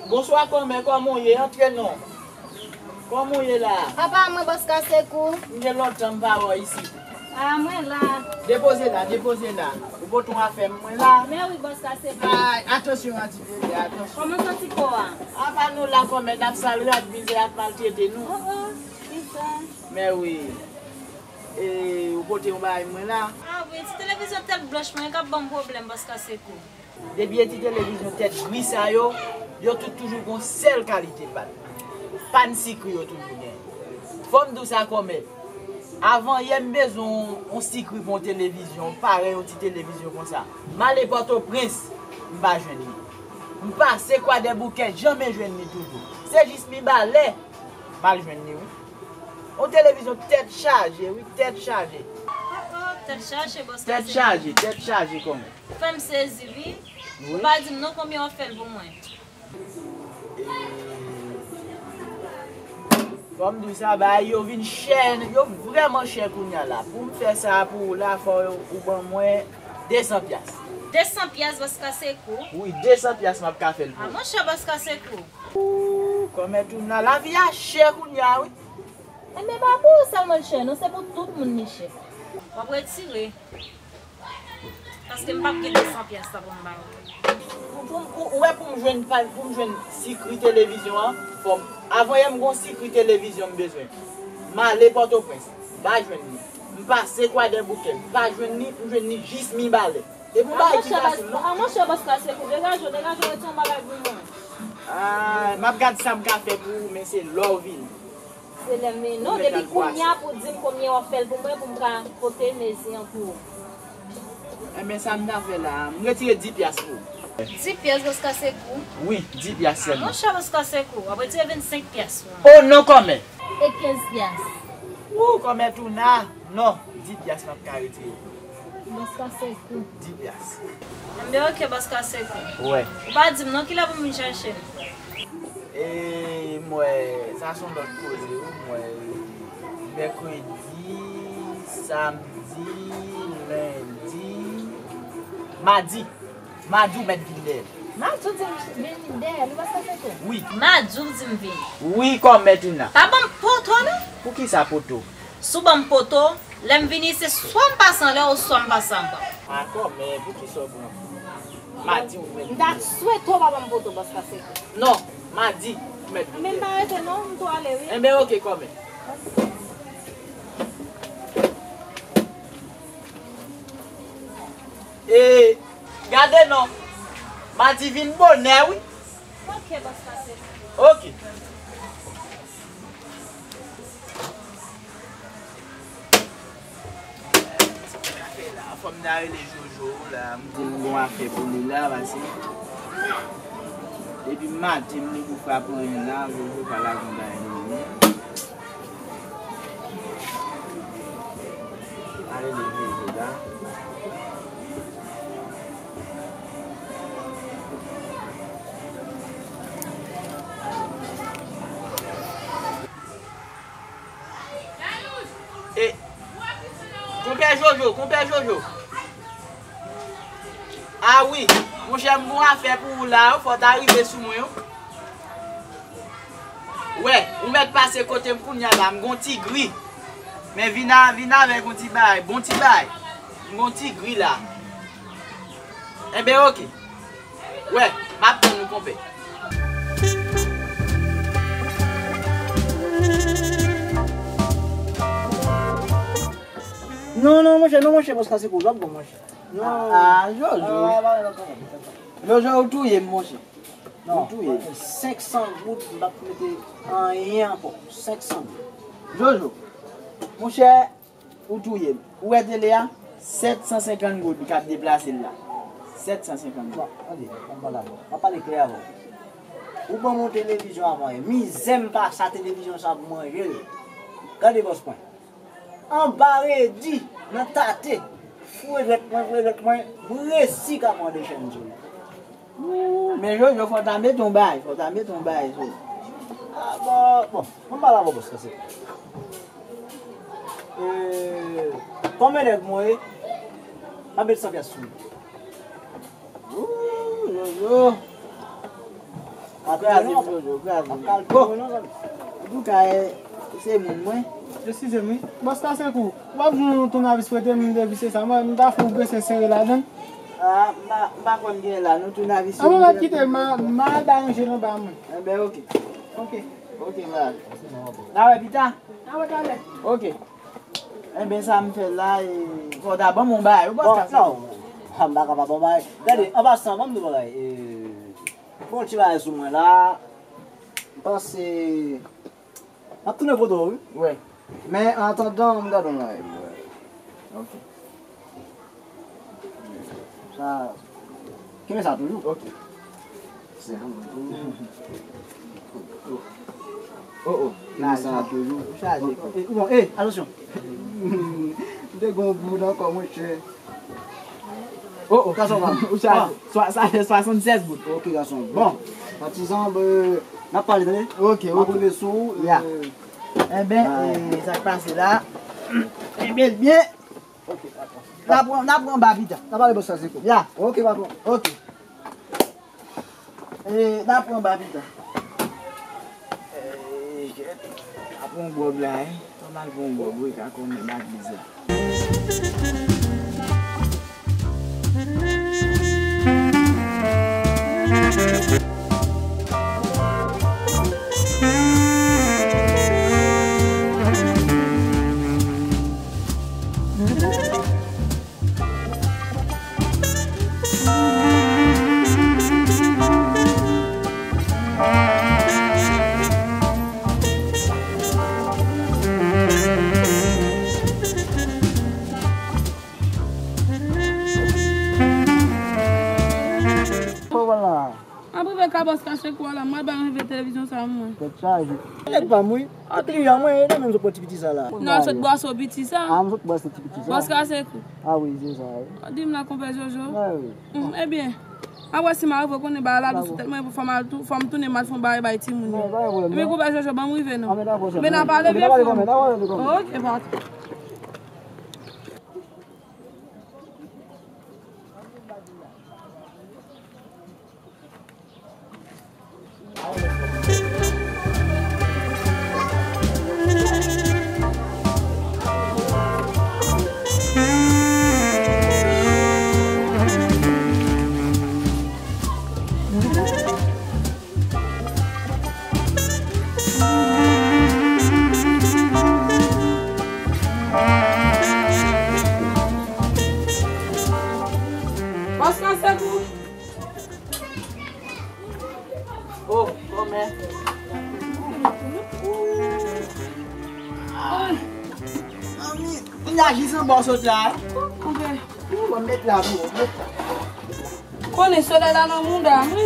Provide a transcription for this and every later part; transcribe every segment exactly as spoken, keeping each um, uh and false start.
Bonswa kòmè, kòman w ye? Antre non. Kòman w ye la? Apa mwen bòs Kasekou. M gen lontan m pa wè w isit. A, mwen la. Depoze la, depoze la. Ou pote yon afè m mwen la. Men wi bòs Kasekou. Ay, atansyon a ti bebe, atansyon. Kòman santi kò a? Apa nou la kòmè, n ap sal rad, mizè ap maltrete nou. Oh, oh, kisa? Men wi. E, ou pote yon bagay mwen la. A wi, ti televizyon tèt blanch mwen k ap ban m pwoblèm bòs Kasekou. Depi e ti televizyon tèt gri sa yo, yo tout toujou gon sèl kalite pàn. Pàn sikri yo toujou gen. Fò m di w sa kòmè. Avan yè m bezwen yon, yon sikri pou yon televizyon, parèy yon ti televizyon konsa. M ale Pòtoprens, m pa jwenn li. M pase Kwadèboukè, janmen jwenn li toujou. Se jis Mibalè, m al jwenn li wi. Yon televizyon tèt chaje wi, tèt chaje. Oh, oh, tèt chaje bòs Kasekou. Tèt chaje, tèt chaje kòmè. Fè m sezi wi. Wi. Ou pa di m non konbyen w ap fè l pou mwen. E, fò m di w sa, bagay yo vin chè, yo vrèman chè kounye a la. Pou m fè sa pou ou la, fò ou ban mwen de san pyas. De san pyas bòs Kasekou? Wi, de san pyas m ap ka fè l pou ou. A monchè bòs Kasekou. Ooh, kòmè Touna, lavi a chè kounye a wi. Enben pa pou ou sèlman l chè non, se pou tout moun li chè. W ap retire. Paske m p ap gen de san pyas la pou m ba ou. Pou, pou, pou, ou wè pou m jwenn pa, pou m jwenn sikri televizyon an, fò m, avan yè m gon sikri televizyon m bezwen. M ale Pòtoprens, m pa jwenn li. M pase Kwadèboukè, m pa jwenn li, m jwenn li jis Mibalè. E pou bagay ki fasil non. A monchè bòs Kasekou, degaje w, degaje w, rete yon bagay pou mwen. A, m ap gad sa m ka fè pou ou, men se lè w vini. Se lè m vini. Non, depi kounye a pou di m konbyen w ap fè l pou mwen pou m ka pote mezi an pou ou. Enben, sa m ta fè la, m retire dis pyas pou ou. Dis pyas bòs Kasekou? Wi, dis pyas sèlman. A monchè bòs Kasekou, w ap retire vennsenk pyas pou mwen. O non kòmè! E kenz pyas? Ou kòmè Touna? Non, dis pyas m ap ka retire. Bòs Kasekou. Dis pyas. Enben oke bòs Kasekou. Wè. Ou pa di m non kilè pou m vin chèche l? E m wè, sa se yon lòt koze wi, m wè mèkredi, samdi, lendi, madi. Madi w mèt vin dèyè l. Madi w di m vin dèyè l, ou pa sa fè tou? Wi. Madi w di m vin. Wi, kòmè Touna. Pa ban m poto non. Poukisa poto? Si w ban m poto, lè m vini se swa m pase anlè w, swa m pase anba w. A kòmè, poukisa w pran? Madi w mèt vini. M ta swete w pa ban m poto bòs Kasekou. Non, madi w mèt vini. Enben m pa rete non, m tou ale wi. Enben oke kòmè. E gade non. Madi vin bonè wi. Oke bòs Kasekou. Oke. Fò m ta rele Jojo la, m di m gon afè pou li la, pase depi maten m li pou frape anyen la, Jojo pa lage yon bagay nan men. Ale li vini la. E, konpè Jojo, konpè Jojo. A wi, monchè, m gon afè pou ou la, fò w ta rive sou mwen wi. Wè, ou mèt pase kote m kounye a la, m gon ti gri. Men vin a, vin avèk yon ti bagay, bon ti bagay. M gon ti gri la. Enben, oke. Wè, m ap tann ou, konpè. Non, non, monchè, non, monchè, bòs Kasekou, w ap bon, monchè. Non. A, a, Jojo. A, a, a, a, a. Jojo, ou touye m, monchè. Non, ou touye m. Senk san goud, m p ap mete anyen ankò. Senk san goud. Jojo, monchè, ou touye m. Ou wè tele a? Sèt san senkant goud k ap deplase l la. Sèt san senkant goud. Bon, tande, ann pale avè w. M ap pale klè avè w. Ou ban m yon televizyon avan yè. Mizè m pase a televizyon sa pou manje l. Gade bòs mwen. Anba redi, nan tate. Fou regrèt mwen, fou regrèt mwen, m resi ka pran de chèn sou li. Men Jojo, fò w ta mete yon bagay, fò w ta mete yon bagay sou li. A, bon, bon, ann pale avè w bòs, pase. E, kòmè nèg mwen ye, m ap met san pyas sou li. Ooh, Jojo. Kraze m, Jojo, kraze m. Bon, antouka, eh, se moun mwen. Eskize m, wi. Bòs Kasekou, w ap jwenn yon tounavis prete m depi se sa. Mwen, m ta fè w prese sere ladan l. Ah, m pa, m pa konn gen la, non, tounavis yo. Anben, m ap kite l, m a, m a al ba yon jèn anba mwen. Enben, oke. Oke. Oke, m a al. N a wè pita. N a wè talè. Oke. Enben, sa m fè la, e, fò w ta ban m yon bagay, wi, bòs Kasekou. Non, m pa ka pa ban w bagay. Gade, an pasan, ban m di w bagay. E, fè yon ti bagay sou mwen la. M panse, m ap tounen kote w, wi. Wi. Men, an atandan, m gade yon bagay pou w. Ok. Sa, kenbe sa toujou. Ok. Se bon. Oh, oh. Kenbe sa toujou. Chaje. Eh, bon, eh, atansyon. M te gon boud ankò, monchè. Oh, oh. Gason, ou chaje. Swa-, sa fè swasannsèz goud. Ok, gason. Bon, patizan, ben, n ap pale, tande? Ok, ok. M ap rive sou ou, eh. Enben, eh, sa k pase la? Enben, byen. Ok, dakò. N a pran, n a pran ba pita. N a pale bòs Kasekou. Ya. Ok, patwon. Ok. E, n a pran ba pita. E, n a pran gwòg la, wi. Fò n al pran gwòg, wi, ka kòmè nan bizè. Kòman la? Ap rive ka bòs Kasekou a la, m al ba yon rive televizyon sa mwen. Tèt chaje. Nèg pa m wi. A kliyan mwen, e nan menm sot pran ti piti sa la. Non, sot bwase piti sa. A, m sot bwase ti piti sa. Bòs Kasekou. A wi, se sa wi. Di m la, konpè Jojo. A wi. Hmm, ebyen, apre si m a rive konnen bagay la dou sou tèt mwen, fò m al tou, fò m tounen m al fè yon bagay bay timoun yo. Non, pa gen pwoblèm, non. Ebyen, konpè Jojo, ban m rive non. A, men dakò, sè. Men n a pale byen fò. N a pale kòmè, n a pale kòmè. Ok, patwon. Bòs Kasekou. Oh, kòmè. Ay. Manmi, kounye a jis anba w sot la. Kounye a, bon, met la pou ou, met la. Konnen solèy la nan mouda m, wi.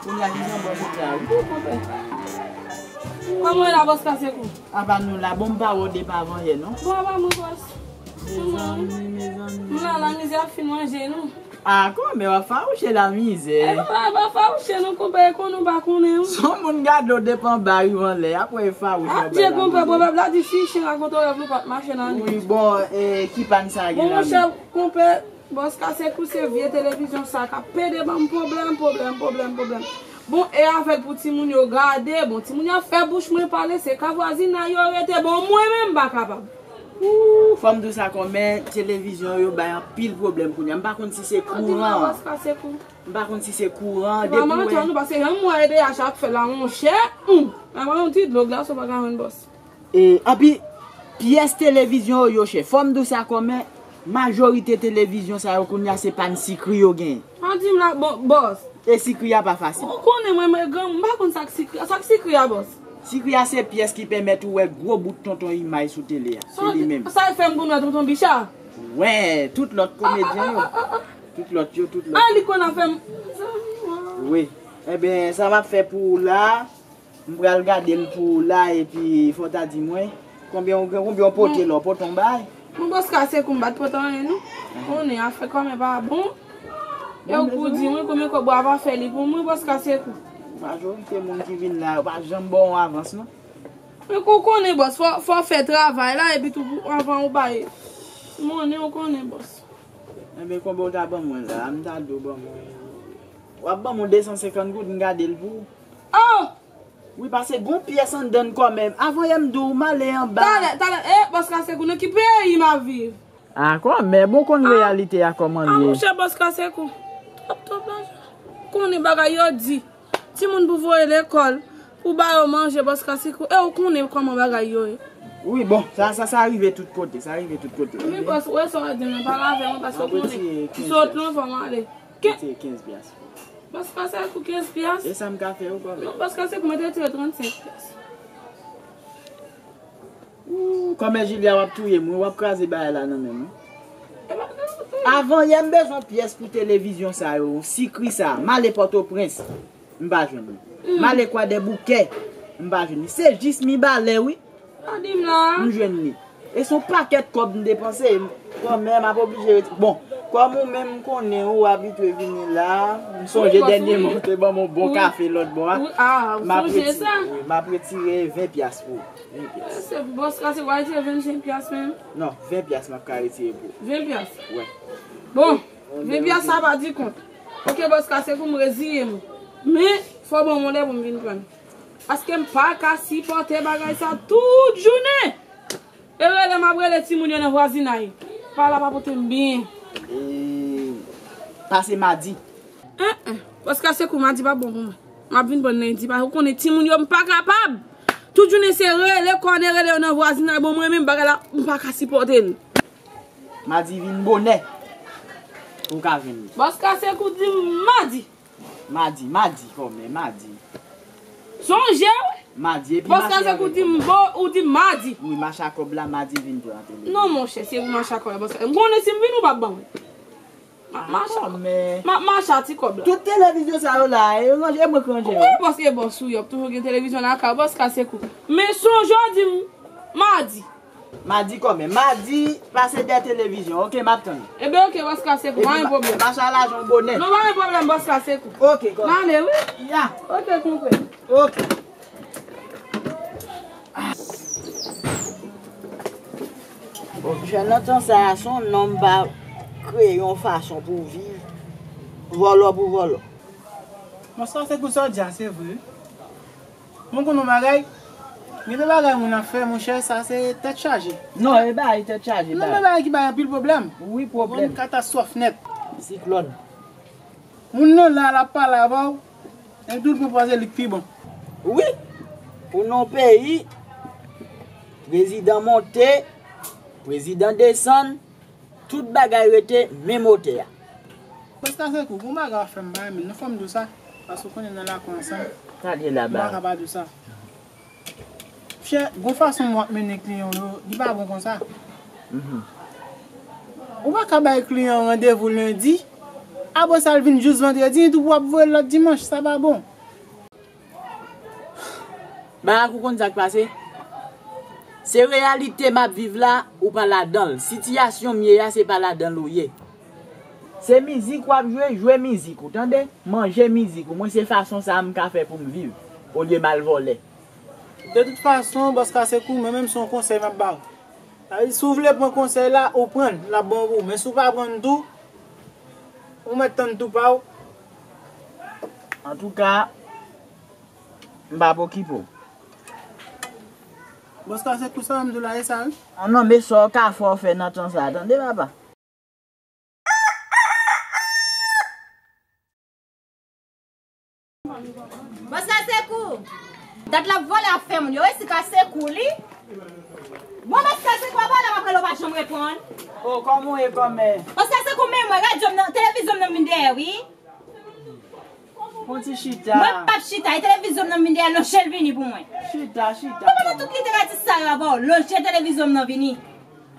Kounye a jis anba w sot la, wi. Kòman w ye la, bòs Kasekou? Apa nou la, bon, m pa wè w depi avan yè, non. Bon, apa mwen, bòs? Mezanmi, mezanmi. M la, lamizè ap fin manje nou. A, kòmè w ap fawouche lamizè. E, pa, pa fawouche non, konpè, e konnen w pa konnen, wi. Se yon moun gade w depi anba rive anlè, apre e fawouche anba lamizè. A, Dye, konpè, pwovèb la di, si chen rakonte w rèv li, ou pa t mache nan nèt. Wi, bon, e, ki pàn sa gen la menm? Bon, monchè, konpè, Bòs Kasekou, se vye televizyon sa k ap pede ban m pwoblèm, pwoblèm, pwoblèm, pwoblèm. Bon, e avè l pou timoun yo gade, bon, timoun yo ap fè bouch mwen pale, se ka vwazinay yo rete, bon, mwen menm m pa kapab. Ooh, fò m di w sa kòmè, televizyon yo bay anpil pwoblèm kounye a. M pa konn si se kouran. Bòs Kasekou. M pa konn si se kouran, depi w wè. Paske jan m wè E D H ap fè la, monchè, hmm, mwen yon ti dlo glas ou pa ka jwenn bòs. E, anpi, pyès televizyon yo, yo chè. Fò m di w sa kòmè, majorite televizyon sa yo kounye a se pàn sikri yo genyen. Pa di m la, bon, bòs. E sikri a pa fasil. Ou konnen mwen, mwen granmoun, m pa konn sa k sikri a. Sa k sikri a, bòs? Sikri a se pyès ki pèmèt ou wè gwo bout tonton imaj sou tele a. Se li menm. Sa l fè m konn wè tonton Bicha? Wè, tout lòt komedyen yo. Tout lòt yo, tout lòt yo. A, li konn ap fè m. Wi. Enben, sa m ap fè pou ou la, m pral gade l pou ou la, epi fò w ta di mwen, konbyen w gen, konbyen w pote la, w pote yon bay? Bon, bòs Kasekou, m pa t pote anyen, non. Konnen afè kòmè pa bon. E ou pou di mwen konbyen kòb w ap fè li pou mwen, bòs Kasekou. Majorite moun ki vin la, yo pa janm ba w yon avans, non. Men ou konnen, bòs, fò, fò w fè travay la, epi tou pou, anvan ou bay monnen, ou konnen, bòs. Enben, konbyen w ta ban mwen la? M ta di w ban mwen W ap ban m yon de san senkant goud, m gade l pou ou. Oh! Wi, pase gon pyès anndan l kòmè. Avan yè m di w, m ale anba. Talè, talè, e, bòs Kasekou, nan ki peyi m ap viv? A, kòmè, bon, konn reyalite a kòman l ye. A, monchè, bòs Kasekou, w ap twòp lajan. Konnen bagay yo di. Timoun pou voye lekòl, pou ba yo manje, bòs Kasekou. E ou konnen kòman bagay yo ye. Wi, bon, sa, sa, sa rive tout kote, sa rive tout kote. Men bòs, ou wè sa w ap di m nan, pale avè mwen, paske ou konnen m sot lwen fò m ale. Ke- Mete kenz pyas. Bòs Kasekou, kenz pyas? E sa m ka fè ou kòmè? Non, bòs Kasekou, mete tire trannsenk pyas. Ooh, kòmè Julia, w ap touye m, wi, w ap kraze bagay la nan men m, wi. Avan yè, m bezwen pyès pou televizyon sa yo, sikri sa, m ale Pòtoprens, m pa jwenn li. M ale Kwadèboukè, m pa jwenn li. Se jis Mibalè, wi. Sa di m la. M jwenn li. E se yon pakèt kòb m depanse. Kòmè, m ap oblije reti-, bon, kòm ou menm m konnen ou abitye vini la, m sonje dènyèman ou te ban m yon bon kafe lòt bò a. M ap retire, wi, m ap retire ven pyas pou ou. Ven pyas. Se bòs Kasekou, w al retire vennsenk pyas menm? Non, ven pyas m ap ka retire pou ou. Ven pyas? Wi. Bon, ven pyas sa pa di kont. Ok, bòs Kasekou, m reziye m. Men, fò w ban m yon lè pou m vin pran l. Paske m pa ka sipòte bagay sa tout jounen. E rele m ap rele timoun yo nan vwazinay. Pale ap pote m byen. E, pase madi. En, en. Bòs Kasekou, madi pa bon pou mwen. M ap vin pran lendi, paske ou konnen timoun yo, m pa kapab. Tout jounen se rele, kòne rele yo nan vwazinay. Bon, mwen menm, bagay la, m pa ka sipòte l. Madi vin bonè. Ou ka vin. Bòs Kasekou di m madi. Madi, madi, kòmè, madi. Sonje, wi. Madi, epi mache avèk kòb la. Bòs Kasekou di m bo, ou di madi. Wi, mache a kòb la, madi vin pran telefòn. Non, monchè, se pou mache a kòb la, bòs Kasekou. M konnen si m vin, ou p ap ban mwen. M ap mache a kòb la. M ap mache a ti kòb la. Tout televizyon sa yo la, e ranje, e mwen k ranje yo. Wi, bòs, e bòs ou yo, toujou gen televizyon lakay, bòs Kasekou. Men sonje w di m madi. Madi kòmè? Madi, pase dèyè televizyon, ok, m ap tann ou. Ebyen, ok, bòs Kasekou, pa gen pwoblèm. Mache a lajan w bonè. Non, pa gen pwoblèm, bòs Kasekou. Ok, kòmè. M ale, wi. Ya. Ok, konprann. Ok. Bon, jèn nan tan sa a, se yon nonm pa kreye yon fason pou viv, vòlò pou vòlò. Bòs Kasekou, sa w di a, se vre. Mwen konn yon bagay, gen de bagay moun ap fè, monchè, sa se tèt chaje. Non, e bagay tèt chaje, non, bagay. Men bagay ki bay anpil pwoblèm. Wi, pwoblèm. Yon katastwòf nèt. Siklòn. Moun nan la, l ap pale avè w, epi tout moun panse li k pi bon. Wi, ou nan yon peyi, prezidan monte, prezidan desann, tout bagay rete menm otè a. Bòs Kasekou, gon bagay w ap fè m pa renmen l, non, fò m di w sa, paske w konnen nan lakou ansanm. Gade la ba. M pa ka pa di w sa. Chè, gon fason w ap mennen kliyan w yo, li pa bon konsa. Mhm. Ou pa ka bay kliyan w randevou lendi, apre sa l vin jis vandredi, epi w ap voye l lòt dimanch, sa pa bon. Barak, ou konn sa k pase? Se reyalite m ap viv la, ou pa ladan l. Sitiyasyon m ye a, se pa ladan l ou ye. Se mizik w ap jwe, jwe mizik ou, tande? Manje mizik ou. Mwen, se fason sa a m ka fè pou m viv, olye m al vòlè. De tout fason, Bòs Kasekou, mwen menm, se yon konsèy m ap ba w. Sa vle di, si w vle pran konsèy la, ou pran l, l ap bon pou ou. Men si w pa pran l tou, ou mèt tann tou pa w. Antouka, m p ap okipe w. Bòs Kasekou, sa m di w la, e sa, wi. Ah non, men sa w ka fè, w fè nan tan sa a, tande, papa. Bòs Kasekou. Dat l ap vòlè afè moun yo, wi, si Kasekou li. Bon, Bòs Kasekou ap pale, m ap rele w pa janm reponn. Oh, kòman w ye, kòmè? Bòs Kasekou, men mwen, radyo m nan, televizyon m nan vin dèyè, wi. Fon ti chita. Mwen p ap chita, e televizyon m nan vin dèyè, lonje l vini pou mwen. Chita, chita. Mwen pa nan tout literati sa yo avè w, lonje televizyon m nan vini.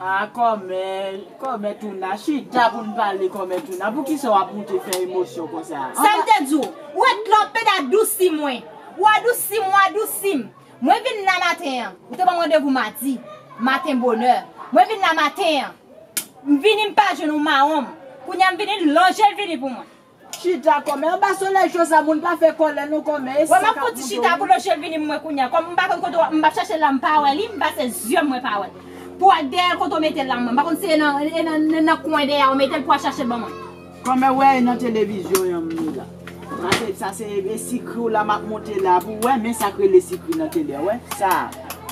Ah, kòmè, kòmè Touna, chita pou n pale, kòmè Touna. Poukisa w ap moute fè emosyon konsa? Sa m te di w, ou wè lè w pede adousi mwen. Ou adousi m, ou adousi m. Mwen vin la maten an. Ou te ban m randevou madi, maten bonè. Mwen vin la maten an. M vini, m pa jwenn ou mawon m. Kounye a m vini, lonje l vini pou mwen. Chita kòmè. Anba solèy cho sa, moun pa fè kòlè non kòmè. E wè, m ap fon ti chita pou lonje l vini pou mwen kounye a. Kòm m pa konn kote w, m p ap chache l la, m pa wè li, m pase zye m, mwen pa wè l. Pou w al dèyè l kote w mete l la, mwen. M pa konn si e nan, e nan, nan, nan kwen dèyè a w mete l pou w al chache l ban mwen. Kòmè, wè, e nan televizyon an m ye la. Sa se, sa se, e, sikri w la m ap monte la pou w wè, men sa k rele sikri nan tele a, wè. Sa,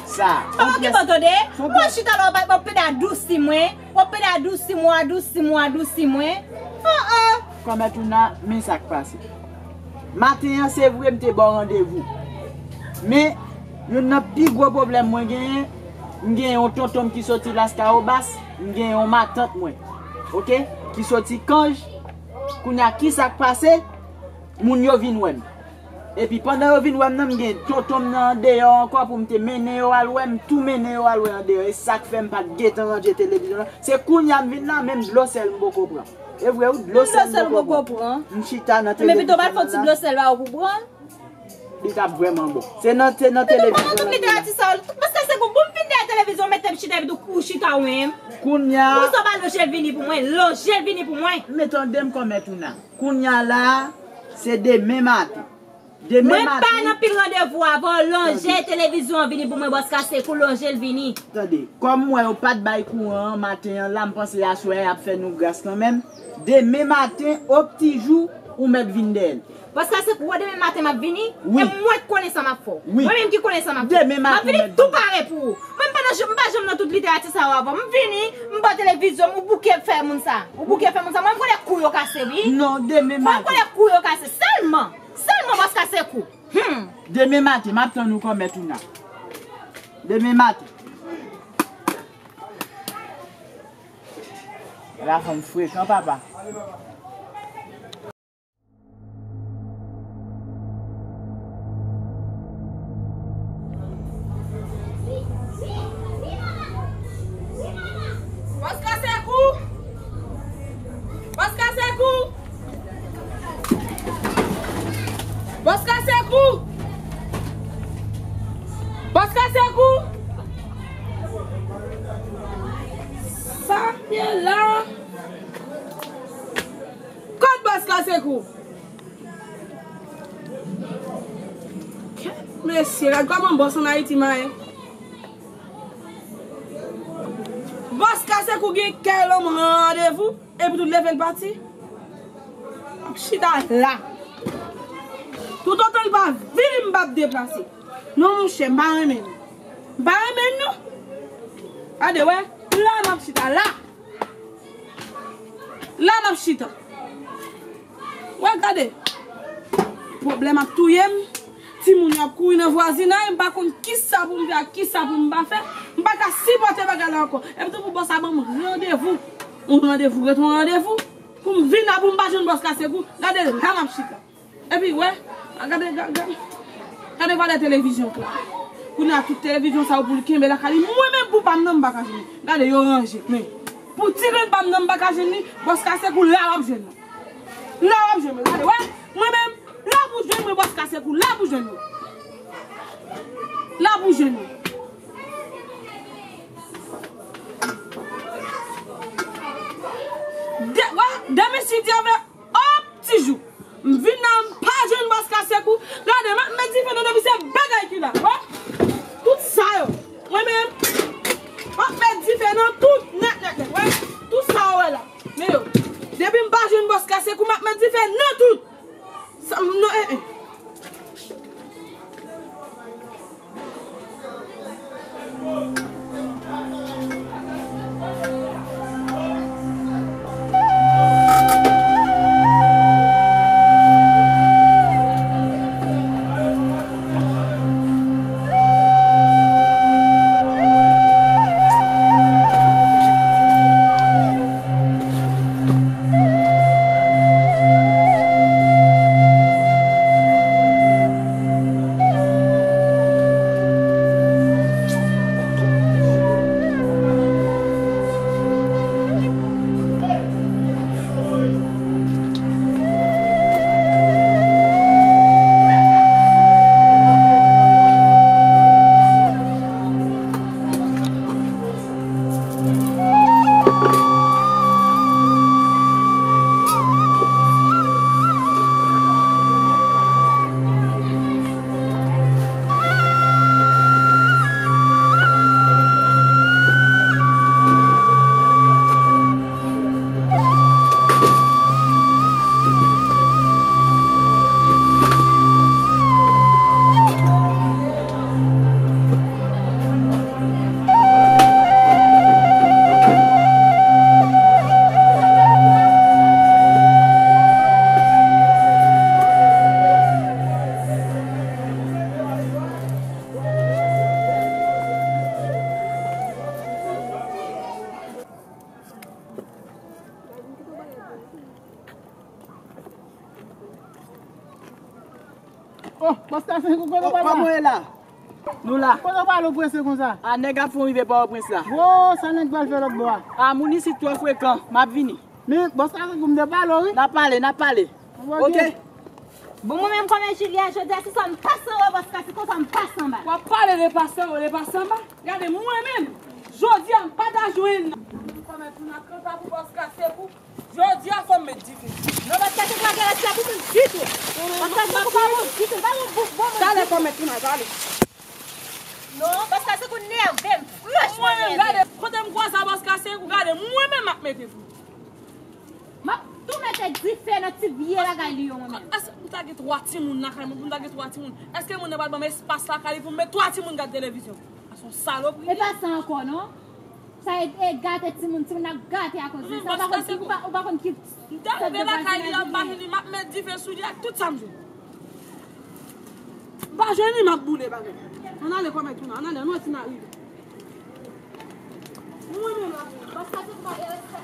sa. Papa, ki bon tande? Mwen chita la, w ap pede adousi mwen. W ap pede adousi mwen, adousi mwen, adousi mwen. Oh, oh. Kòmè Touna, men sa k pase. Maten an, se vre, m te ba w randevou. Men, youn nan pi gwo pwoblèm mwen genyen, m gen yon tonton m ki soti Laskawobas, m gen yon matant mwen, oke, ki soti Kanj. Kounye a, ki sa k pase? Moun yo vin wè m. Epi pandan yo vin wè m nan, m gen tonton m nan andeyò ankò pou m te mennen yo al wè m, tou mennen yo al wè andeyò. E sa k fè m pa t gentan ranje televizyon lan. Se kounye a m vin la, menm dlo sèl m poko pran. E vre wi, dlo sèl m poko pran. M chita nan televizyon lan la. Men pito w pa t fè yon ti dlo sèl ba ou pou pran. Li t ap vrèman bon. Se nan, se nan televizyon lan. Tout literati sa yo, tout paske se pou, pou m vin dèyè televizyon, mete m chita epi tou ou chita ou menm. Kounye a. Ou sa pa lonje l vini pou mwen, lonje l vini pou mwen. Men tande m kòmè Touna. Kounye a la, se demen maten. Demen maten. Mwen pa nan pil randevou avè w, lonje televizyon an vini pou mwen, Bòs Kasekou, lonje l vini. Tande, kòm m wè yo pa t bay kouran an maten an la, m panse aswè a y ap fè nou gras kanmenm. Demen maten, o pti jou, ou mèt vin dèyè l. Bòs Kasekou, wè demen maten m ap vini, wi, e mwen k konnen sa m ap fè w. Wi. Mwen menm ki konnen sa m ap fè. Demen maten, m ap vini tou pare pou ou. Mwen m pa nan, m pa janm nan tout literati sa yo avè w. M vini, m ba w televizyon m, ou bouke fè moun sa. Ou bouke fè moun sa. Mwen m konnen kou yo kase, wi. Non, demen maten. Mwen m konnen kou yo kase. Sèlman, sèlman Bòs Kasekou. Hmm. Demen maten, m ap tann ou kòmè Touna. Demen maten. La fanm frekan, papa. Bòs Kasekou! Bòs Kasekou! Bòs Kasekou! Bòs Kasekou! Sa k ye la? Kot Bòs Kasekou? Kèt mesye, gad kòman bòs ann Ayiti manyen. Bòs Kasekou gen kè lonm randevou, epi tou leve l pati. M ap chita la. Toutotan l pa vini, m p ap deplase. Non, monchè, m pa renmen l. M pa renmen l, non. Gade, wè, la m ap chita, la. La m ap chita. Wè, gade. Pwoblèm ap touye m. Timoun yo ap kouri nan vwazinay. M pa konn kisa pou m fè ak kisa pou m pa fè. M pa ka sipòte bagay la ankò. Epi tou pou bòs la ban m randevou. Yon randevou ret yon randevou. Pou m vin la pou m pa jwenn bòs Kasekou. Gade la m ap chita. Epi, wè, a, gade, ga-, ga-, gade valè televizyon k la. Kounye a, tout televizyon sa yo pou l kenbe lakay li. Mwen menm pou pa m nan, m pa ka jwenn. Gade, yo ranje, men. Pou ti grenn pa m nan, m pa ka jwenn li. Bòs Kasekou, la w ap jwenn mwen. La w ap jwenn mwen, gade, wè. Mwen menm, la pou jwenn mwen, Bòs Kasekou, la pou jwenn mwen. La pou jwenn mwen. De, wè, demen si Dye vle, o pti jou. M vin la, m pa jwenn bòs Kasekou. Gade, m ap met dife nan depi se bagay ki la. Wè. Tout sa yo. Mwen menm. M ap met dife nan tout nèt, nèt, nèt. Wè. Tout sa yo wè la. Men yo. Depi m pa jwenn bòs Kasekou, m ap met dife nan tout. Sa, m, non, eh, eh. Oh, bòs Kasenkou, kote w pral la? Kòman w ye la? Nou la. Kote w pral ou prese konsa? A, nèg ap fè yon rive Pòtoprens la. Wo, sa nèg pral fè lòt bò a? A, moun isit twò frekan, m ap vini. Men, bòs Kasenkou, m te pale w, wi. N a pale, n a pale. Ok. Bon, mwen menm kòman Juliet, jodi a, se sa m pase anwo bòs Kasenkou, sa m pase anba. W ap pale de pase anwo, de pase anba? Gade, mwen menm, jodi a, m pa ta jwenn. Kòman tou n ap kanta pou bòs Kasenkou? Jodi a fò m met dife. Non, bòs Kasenkou pa gen respè pou moun ditou. Bòs Kasenkou pa bon ditou. Pa bon, bon, bon moun ditou. Talè fò m met tou nan, talè. Non, bòs Kasenkou nève m. Franchman, mwen menm, gade, kote m kwaze a bòs Kasenkou, gade, mwen menm m ap mete fou. M ap tou mete dife nan ti vye lakay li yo, mwen menm. Èske m ta gen twa timoun lakay mwen, pou m ta gen twa timoun? Èske moun nan pral ban m espas lakay li pou m met twa timoun gade televizyon? A, se yon salopri. E pa sa ankò, non. Sa e, e gate timoun, timoun ap gate akoz de sa. Ou pa konn ki, ou pa, ou pa konn ki. M te rive lakay li anba li, m ap met dife sou li ak tout sa m jwenn. M pa jwenn li, m ap boule bagay. Ann ale kòmè tou nan, ann ale, ann wè si n a rive. Mwen menm la, bòs Kasenkou pa gen respè.